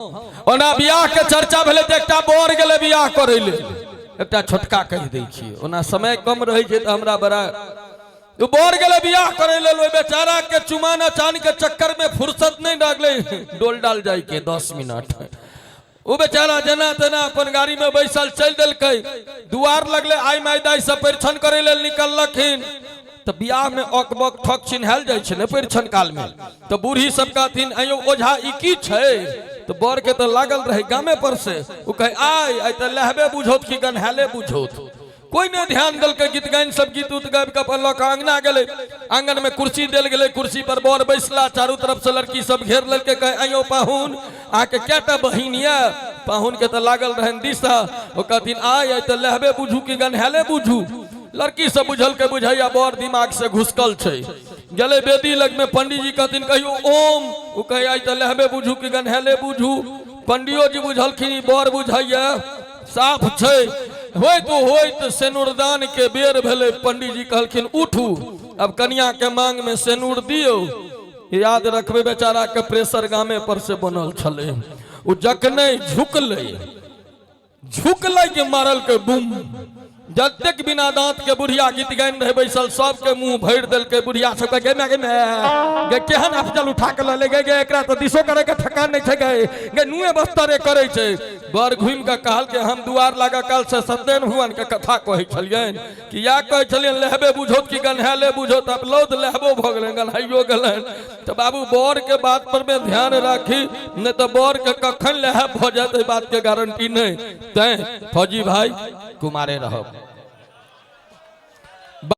ओना बियाह के चर्चा भेलै तऽ एकटा बर गेलै बियाह करै लेल। एकटा छोटका कहि दै छियै, ओना समय कम रहै छै तऽ हमरा बड़ा ओ बर गेलै बियाह करै लेल, ओहि बेचारा के चुमाना चान के चक्कर में फुर्सत नहीं लागलै डोल डाल जाय के 10 मिनट। ओ बेचारा जेना तेना अपन गाड़ी में बैसल चलि देलकै, दुआर लगलै आइ माय दाइ सब परिछन करै लेल निकललखिन। तऽ बियाह में अक बक ठक चिन्हायल जाइ छै ने परिछन काल में, तऽ बूढ़ी सब कहथिन अयो ओझा ई की छै, तऽ बर के तऽ लागल रहे गामे पर से, ओ कहे आय आइ तऽ लहबे बुझौत कि गन्हाले बुझौत। कोई नहीं ध्यान देलकै, गीत गाइन सब गीत उत गाबि कऽ अपन लऽ कऽ अंगना गेलै। आंगन में कुर्सी देल गेलै, कुर्सी पर बर बैसला, चारू तरफ से लड़की सब घेर लेलकै, कहे अयो पाहुन अहाँके कएटा बहिन यऽ। पाहुन के तऽ लागल रहनि दिशा, ओ कहथिन आय आइ तऽ लहबे बुझू कि गन्हाले बुझू। लड़की सब बुझल के बुझैया बड़ दिमाग से घुसकल छै। गेलै वेदी लग में, पंडीजी कहथिन कहियो ओम, ओ कहे आइ तऽ लहबे बुझू कि गन्हेले बुझू। पंडियो जी बुझलखिन ई बड़ बुझैया साफ छै। होइत होइत सेनुरदान के बेर भेलै, पंडीजी कहलखिन उठू अब कनिया के मांग में सेनुर दियौ। याद रखबै बेचारा के प्रेशर गामे पर से बनल छलै, ओ जखने झुकलै झुकलै के मारल के बुम, जतेक बिना दांत के बुढ़िया गीत गानि रहे बैसल सबके मुंह भरि देलकै। बुढ़िया सबके गे माय गे माय गे केहन अफजल उठा के लऽ ले गे, गे एकरा तऽ दिशो करे के ठेकान नहि छै गे, गे नुए बस्तरे करै छै। बर घुमि कऽ कहलकै हम दुआर लागऽ काल से सत्यनारायण भगवान के कथा कहै छलियनि कि या कहै छलियनि लहबे बुझौत कि गन्हाले बुझौत, आब लौद लहबो भऽ गेलनि गन्हाइयो गेलनि। तऽ बाबू बर के बात पर में ध्यान राखी, नहीं तऽ बर के कखन लहब भऽ जायत एहि बात के गारंटी नहीं। तैं फौजी भाई कुमारे रहब।